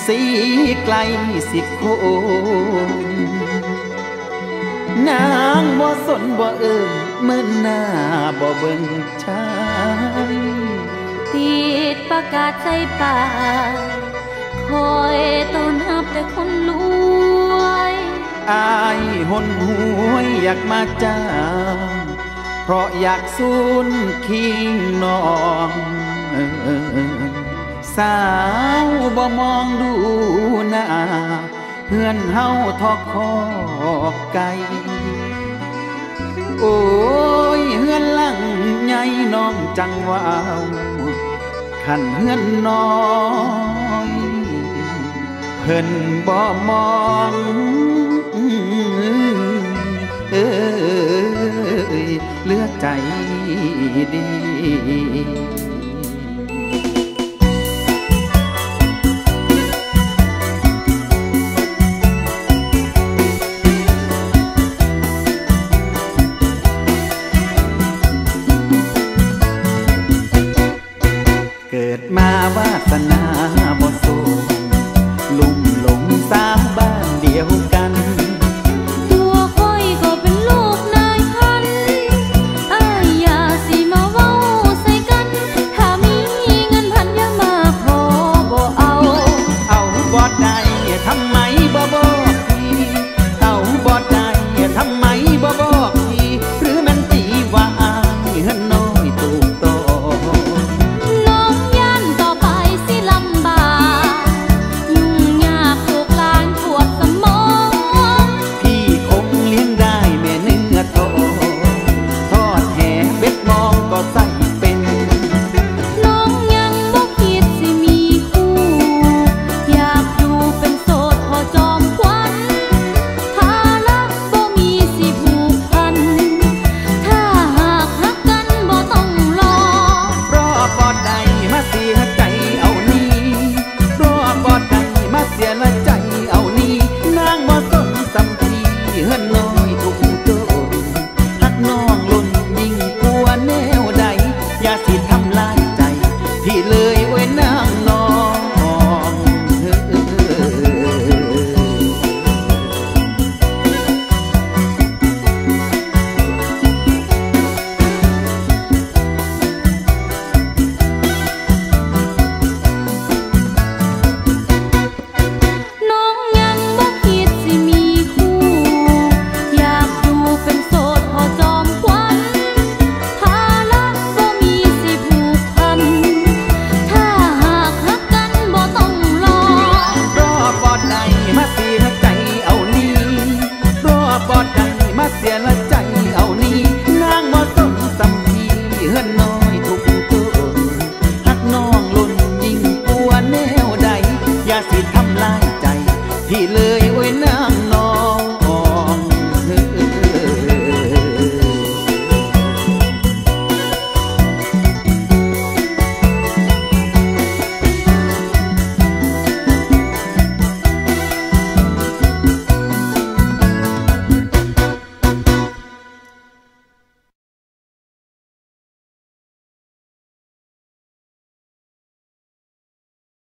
ຕີໄກລຊິຄົນ ນາງບໍ່ສົນບໍ່ເອີ້ນ ເມີນໜ້າບໍ່ເບິ່ງທາງ ຕິດປະກາດໃສ່ປ້າຍ ຄອຍຕ້ອນຮັບແຕ່ຄົນລວຍ ອ້າຍຫົນຫວຍຢາກມາຈ້າງ ເພາະຢາກສູນຄີງນ້ອງ ສາວບໍ່ມອງດູໜ້າ ເຮືອນເຮົາທໍ່ຄອກໄກ່ ໂອ້ຍ ເຮືອນຫຼັງໃຫຍ່ນ້ອງຈັ່ງເວົ້າ ຄັນເຮືອນນ້ອຍ ເພິ່ນບໍ່ມອງ ເອີຍ ເຫຼືອໃຈດີ. ເກີດມາວາສະໜາບໍ່ສົມ ລຸ່ມຫຼົງສາວບ້ານດຽວກັນ ຕົວຂ້ອຍກໍເປັນລູກນາຍພັນ ອ້າຍຢ່າຊິມາເວົ້າໃສ່ກັນ ຖ້າມີເງິນພັນຢ່າມາຂໍບໍ່ເອົາ ເອົາບໍ່ໄດ້ ທຳໄມບໍ່ບອກ ເອົາບໍ່ໄດ້ ທຳໄມບໍ່ບອກ ຫຼືແມ່ນຕີວ່າອ້າຍເຮືອນນ້ອຍຕູກຕ້ອງ ນ້ອງຢ້ານຕໍ່ໄປຊິລຳບາກ ຫຍຸ້ງຍາກລູກຫຼານປວດສະໝອງ ພີ່ຄົງລ້ຽງໄດ້ແມ່ເນື້ອທອງ ທອດແຫເບັດມອງກໍໃຊ້ເປັນ ນ້ອງຍັງບໍ່ຄິດຊິມີຄູ່ ຢາກຢູ່ເປັນໂສດພໍຈອມຂວັນ ພາລະບໍ່ມີຊິຜູກພັນ ຖ້າຫາກຮັກກັນບໍ່ຕ້ອງລໍ ລໍບໍ່ໄດ້ມາເສຍໃຈເອົານີ້ ລໍບໍ່ໄດ້ມາເສຍລະໃຈເອົານີ້ ນາງບໍ່ສົນສຳພີ ເຮືອນນ້ອຍທຸກຕົນ ຮັກນ້ອງລົ້ນຍິ່ງກວ່າແນວໃດ ຢ່າຊິທຳລາຍໃຈ ພີ່ເລີຍໂອ້ຍນາງນ້ອງ. ນ້ອງຍັງບໍ່ຄິດຊິມີຄູ່ ຢາກຢູ່ເປັນໂສດພໍຈອມຂວັນ ພາລະບໍ່ມີຊິຜູກພັນ ຖ້າຫາກຮັກກັນບໍ່ຕ້ອງລໍ ລໍບໍ່ໄດ້ມາເສຍໃຈເອົານີ້ ລໍບໍ່ໄດ້ມາເສຍລະໃຈເອົານີ້ ນາງບໍ່ສົນສຳພີ ເຮືອນນ້ອຍທຸກຕົນ ຮັກນ້ອງລົ້ນຍິ່ງກວ່າແນວໃດ ຢ່າຊິທຳລາຍໃຈ ພີ່ເລີຍ